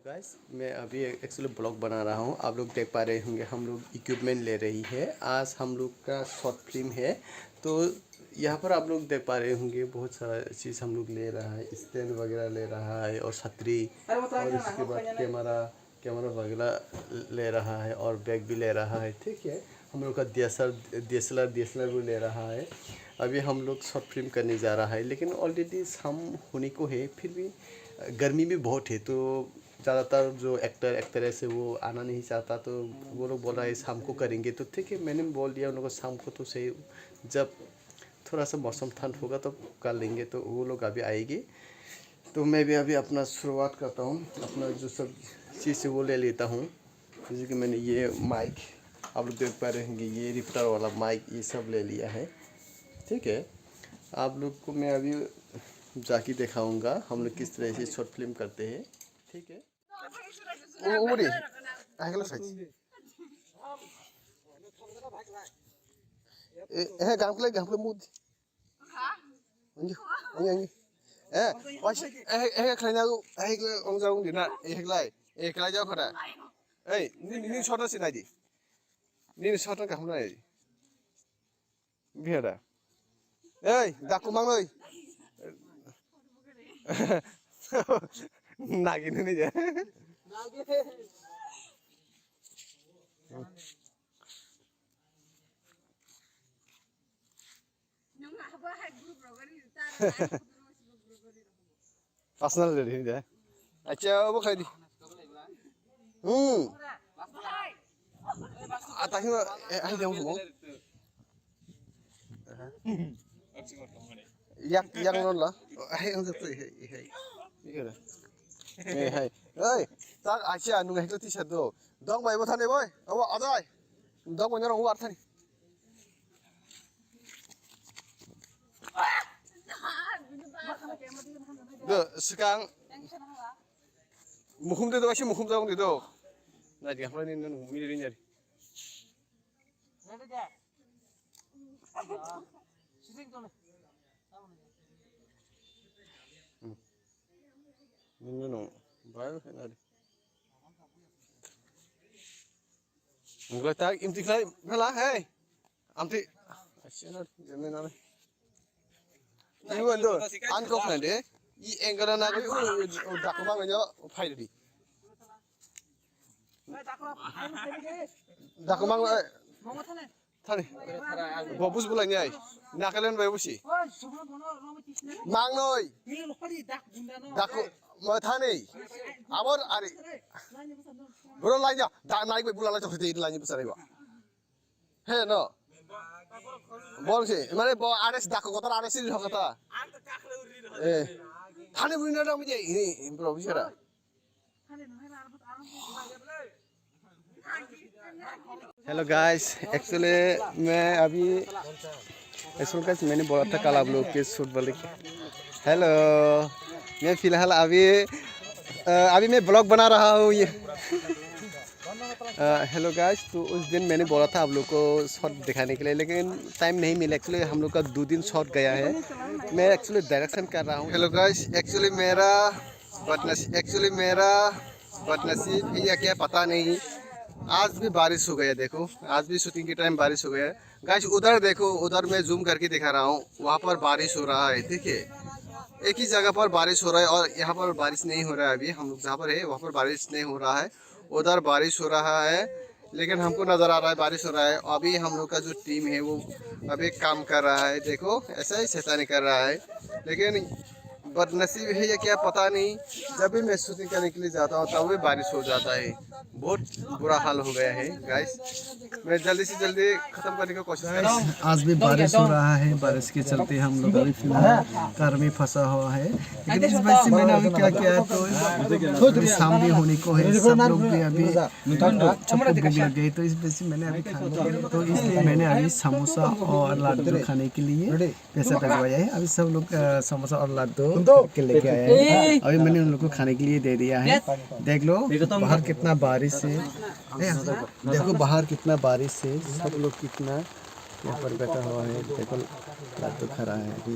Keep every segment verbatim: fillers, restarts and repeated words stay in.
गाइस, मैं अभी actually blog बना रहा हूँ। आप लोग देख पा रहे होंगे, हम लोग इक्विपमेंट ले रही है। आज हम लोग का शॉर्ट फिल्म है, तो यहाँ पर आप लोग देख पा रहे होंगे, बहुत सारा चीज़ हम लोग ले रहा है, स्टैंड वगैरह ले रहा है और छतरी, और इसके बाद कैमरा, कैमरा वगैरह ले रहा है और बैग भी ले रहा है। ठीक है, हम लोग का D S L R, D S L R, D S L R भी ले रहा है। अभी हम लोग शॉर्ट फिल्म करने जा रहा है, लेकिन ऑलरेडी शाम होने को है, फिर भी गर्मी भी बहुत है, तो ज़्यादातर जो एक्टर एक्ट्रेस है वो आना नहीं चाहता, तो वो लोग बोल रहा है शाम को करेंगे। तो ठीक है, मैंने बोल दिया उन लोगों को शाम को तो सही, जब थोड़ा सा मौसम ठंड होगा तो कर लेंगे। तो वो लोग अभी आएगी, तो मैं भी अभी अपना शुरुआत करता हूँ, अपना जो सब चीज़ है वो ले लेता हूँ। जैसे कि मैंने ये माइक, आप लोग देख पा रहे होंगे, ये रिप्टर वाला माइक, ये सब ले लिया है। ठीक है, आप लोग को मैं अभी जाके दिखाऊंगा हम लोग किस तरह से शॉर्ट फिल्म करते हैं। ठीक है। ओ, ओ रे, आइगला साइज। ए, ए, गामखले, गामखले मुद। Angi, angi, angi. Eh, wasi, eh, eh, khlai na, eh, khlai, ong jaung di na, eh, khlai, eh, khlai jaw khara. Ei, ni, ni, ni short si nai di. Ni, ni short ka hum nai. Bihara. Ei, daku mang noi. Nagi ni ni ja. Personal ready ni de. Acha, obo khai di. Hmm. Atahi, eh, hai dong mo. Yak, yak non la. Hai, ang jatuh, hai, hai. Iya dah. Eh, hai. Oi, tak acha, nung hai tu tisha do. Dong bai bo thani boy. Obo adai. Dong bai norong war thani. Do, swkang. Mukhum de do, waisa mukhum jagong de do. Na, di hamlai ni nung mili ring yari. Hmm. Nung nung, bai, na di. Mungkha tak imti khlai nala, hey. Amti. Asyik na, jemni nala. Iwan do, an kok na de. I engkara na ko, o, o, o, dakuma nganyo, phai di. Dakuma nganyo, thani. Bo bus bulai ni ai. Nagaland bai busi. Mang noi. Daku, mo thani. Abor ari. Bro lai ja. Da nai bai bulala to khiti lai ni busari ba. He no. Bol si. Mane bo ares daku kotor ares ni hokata. Eh. Thani bui na dong je. Ini bro bisara. Hello guys, actually मैं अभी, actually guys, मैंने बोला था कल आप लोग के शूट वाले के। Hello, मैं फिलहाल अभी, अ, अभी मैं ब्लॉग बना रहा हूँ ये। अ, हेलो गाइस, तो उस दिन मैंने बोला था आप लोग को शॉट दिखाने के लिए, लेकिन टाइम नहीं मिला। एक्चुअली हम लोग का दो दिन शॉट गया है। मैं एक्चुअली डायरेक्शन कर रहा हूँ। हेलो गाइस, एक्चुअली मेरा बदनसीब, एक्चुअली मेरा बदनसीब है या क्या पता नहीं, आज भी बारिश हो गया। देखो, आज भी शूटिंग के टाइम बारिश हो गया। गाइस, उधर देखो, उधर मैं जूम करके दिखा रहा हूँ, वहाँ पर बारिश हो रहा है। ठीक है, एक ही जगह पर बारिश हो रहा है और यहाँ पर बारिश नहीं हो रहा है। अभी हम लोग जहाँ पर है, वहाँ पर बारिश नहीं हो रहा है, उधर बारिश हो रहा है, लेकिन हमको नज़र आ रहा है बारिश हो रहा है। अभी हम लोग का जो टीम है, वो अभी काम कर रहा है। देखो, ऐसा ही शैतानी कर रहा है, लेकिन बदनसीब है या क्या पता नहीं, जब भी मैं शूटिंग करने के लिए जाता हूँ, तब भी बारिश हो जाता है। बहुत बुरा हाल हो गया है गाइस। मैं जल्दी से जल्दी खत्म करने की कोशिश कर रहा हूँ। आज भी बारिश हो रहा है, बारिश के चलते हम लोग अभी फिलहाल कार में फंसा हुआ है। लेकिन इस वजह से मैंने अभी क्या किया है, तो अभी शाम भी होने को है, सब लोग भी अभी सबको भूख लग गई, तो इस वजह से मैंने अभी खाने, तो इसलिए मैंने अभी समोसा और लड्डू खाने के लिए पैसा डलवाया है। अभी सब लोग, अ, समोसा और लड्डू खरीद के लेके आए हैं। अभी मैंने उन लोग को खाने के लिए दे दिया है। देख लो, बाहर कितना बारिश है। ए, देखो, बाहर कितना बारिश है, सब लोग कितना यहाँ पर बैठा हुआ है। देखो, लड्डू खा रहा है अभी।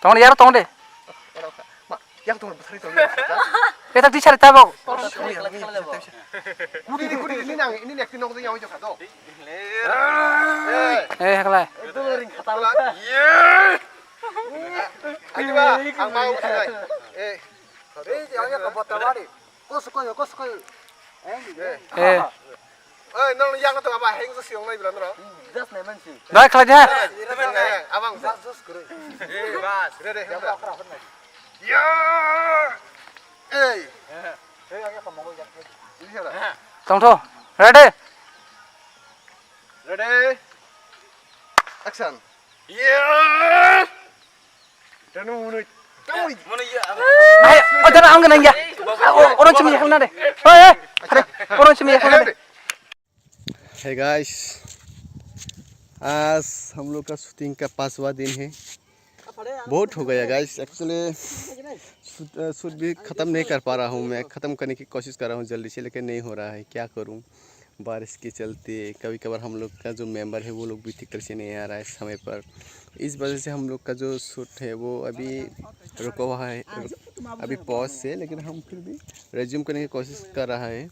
Tong de, yaro tong de. Oro kha. Ma, yang tong bwthari tong. Eta teacher tabok. Kuri ni, kuri ni nang, ini nekti nok yang jok kha do. Eh, haklai. Itu ring kata. Ayo ba, ang mau sinai. Eh. Eh, yang yang kebot tawari. Kos koyo, kos koyo. Eh. Eh. Oi, nang yang tu apa heng tu siang nai bilang tu. Just nemen si. Dai khlai de. Abang. Just, just kuru. Eh, bas. Ready, ready. Ya. Eh. Eh, yang yang kamu yang. Ini siapa? Tong tho. Ready? Ready? Action. Iya. Dan munui. Munui ya. Hai, oh, jangan angin ya. Oh, orang cumi yang mana deh? Hei, hei. Orang cumi yang mana deh? Hey guys, आज हम लोग का शूटिंग का पांचवा दिन है। बहुत हो गया गाइस, एक्चुअली शूट, शूट भी ख़त्म नहीं कर पा रहा हूँ मैं। ख़त्म करने की कोशिश कर रहा हूँ जल्दी से, लेकिन नहीं हो रहा है, क्या करूँ। बारिश के चलते कभी कभार हम लोग का जो मेंबर है वो लोग भी ठीक तरह से नहीं आ रहा है समय पर। इस वजह से हम लोग का जो शूट है वो अभी रुका हुआ है, रुक- अभी पॉज है, लेकिन हम फिर भी रिज्यूम करने की कोशिश कर रहा है।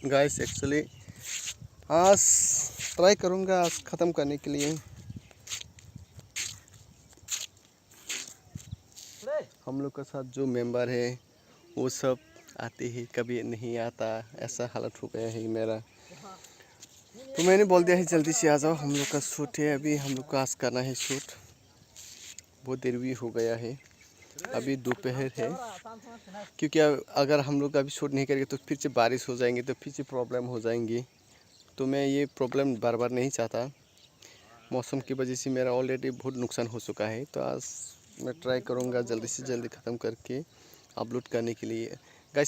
गाइस, एक्चुअली आज ट्राई करूँगा आज ख़त्म करने के लिए। हम लोग का साथ जो मेंबर है वो सब आते ही कभी नहीं आता, ऐसा हालत हो गया है मेरा। तो मैंने बोल दिया है जल्दी से आ जाओ, हम लोग का शूट है, अभी हम लोग का आज करना है शूट। बहुत देर भी हो गया है, अभी दोपहर है, क्योंकि अ- अगर हम लोग अभी शूट नहीं करेंगे तो फिर से बारिश हो जाएंगे, तो फिर से प्रॉब्लम हो जाएंगी। तो मैं ये प्रॉब्लम बार बार नहीं चाहता। मौसम की वजह से मेरा ऑलरेडी बहुत नुकसान हो चुका है, तो आज मैं ट्राई करूँगा जल्दी से जल्दी ख़त्म करके अपलोड करने के लिए।